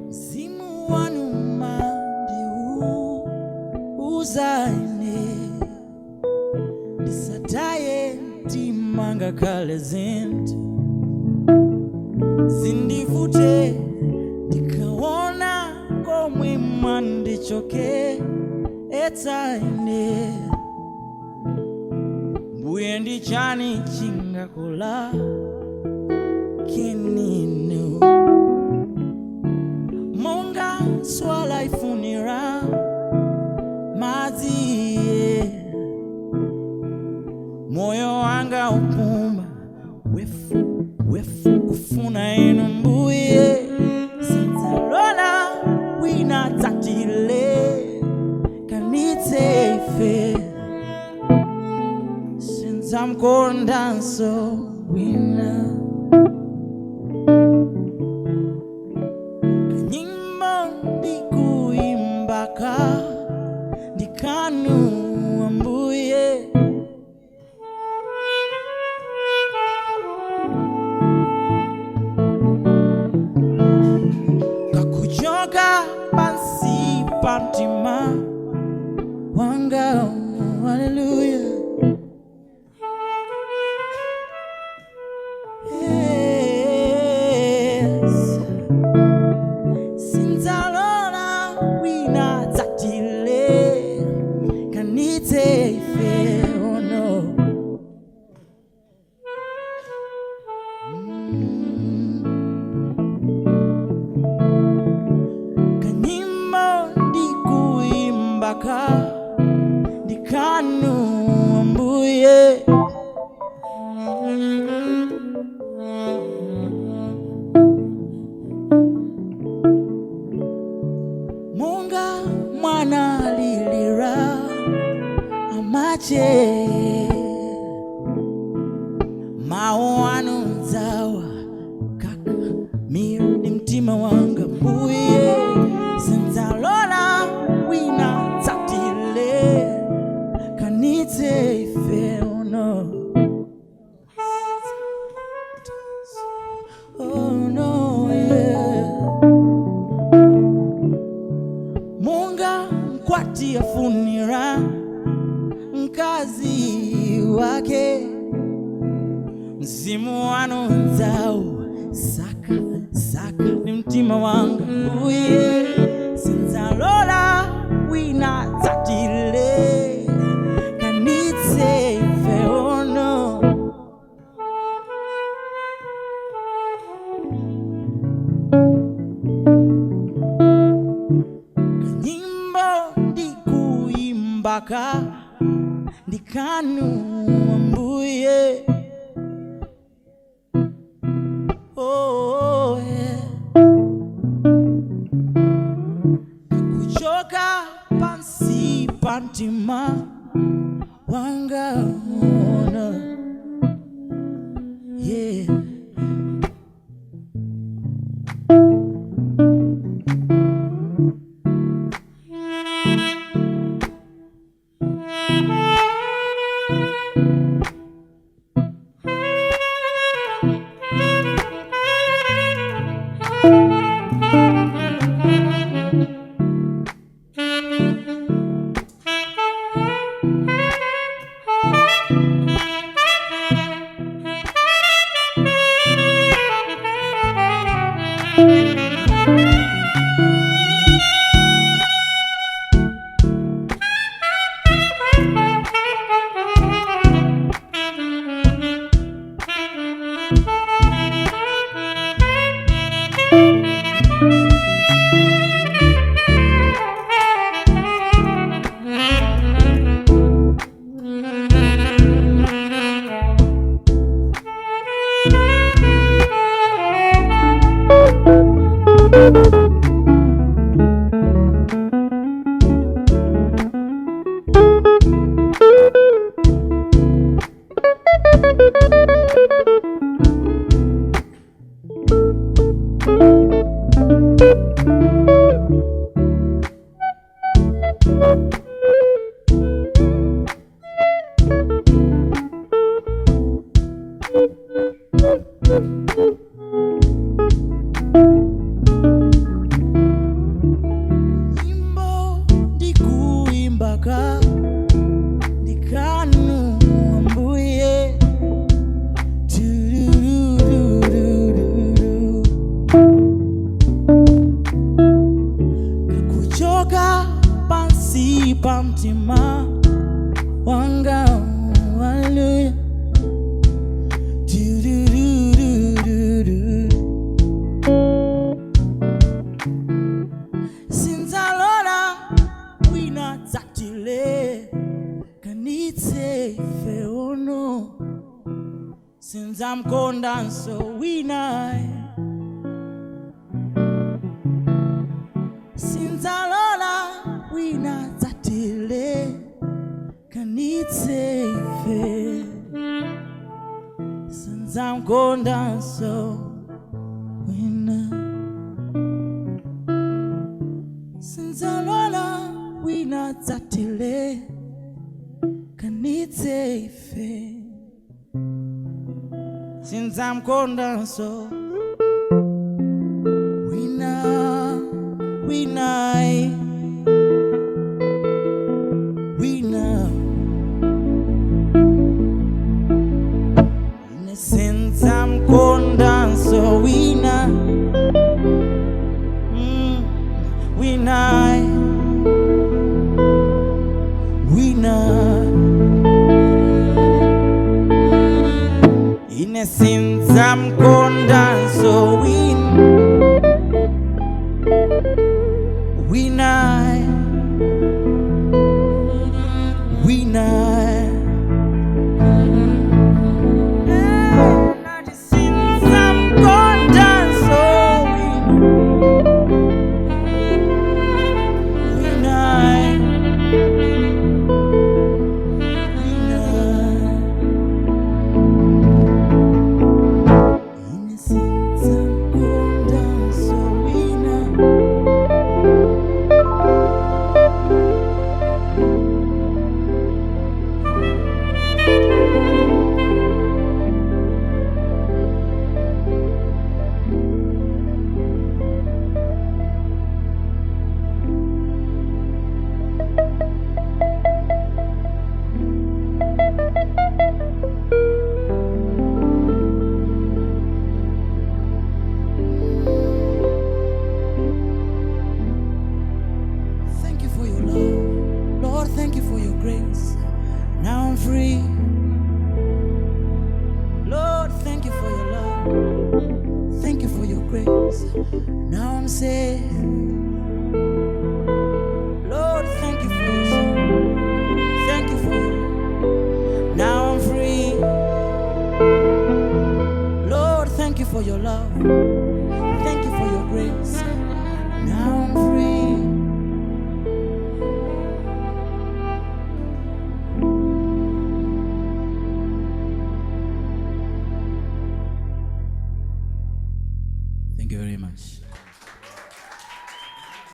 Mzimu wanuma ndiuzaine, ndisataye mtima ngakhale zinthu zindivute, ndikaona komwe mwandichoke etsaine. Mbuye, ndichani chingakola kininu monga swala ifunira madzi? Moyo wanga upuma wefu wefu kufuna inu Mbuye, sinzalola wina tatile kanitse ife, sinzamkondanso wina. Kanyimbo ndikuimbaka ndikanu, Ambuye. Kakuchoka pansi pamtima wanga, haleluya. Yes. Sinzalola wina tatile kanitse ife, oh no. Kanyimbo ndikuimbaka ndikanu, Ambuye. Monga mwana lilira amache, mawu anu dzawa kaka mira ndi mtima wanga, Mbuye, sinzalola wina tsatile kanitse ife, oh no. Oh no, yeah. Monga mkwati afunira mkazi wake, mzimu wanu nzau saka saka ni mtima wanga, Mbuye, sinzalola wina tsatile kanitse ife, oh no. Kanyimbo ndikuimbaka ndikanu, Ambuye. Oh, yeah. Kuchoka pansi pamtima wanga, oh no. Yeah. Nyimbo ndikuimbaka ndikanu ambuye Turururururu. Kakuchoka pansi pa mtima wanga, haleluya. Turururururu. Sinzalola wina tatile kanitse feono sinzamkondanso wina sinzalola wina tatile kanitse fe sinzamkondanso wina sinzalola wina tatile kanitse ife sinzamkondanso wina wina wina ine sinzamkondanso wina wina wina ine sinzamkondanso wina wina wina Sinzamkondanso wina wina ine sinzamkondanso wina. Thank you for your love. Lord, thank you for your grace. Now I'm free. Lord, thank you for your love. Thank you for your grace. Now I'm saved. Lord, thank you for your son. Thank you for your love. Now I'm free. Lord, thank you for your love. Thank you for your grace. Now I'm free. Thank you very much.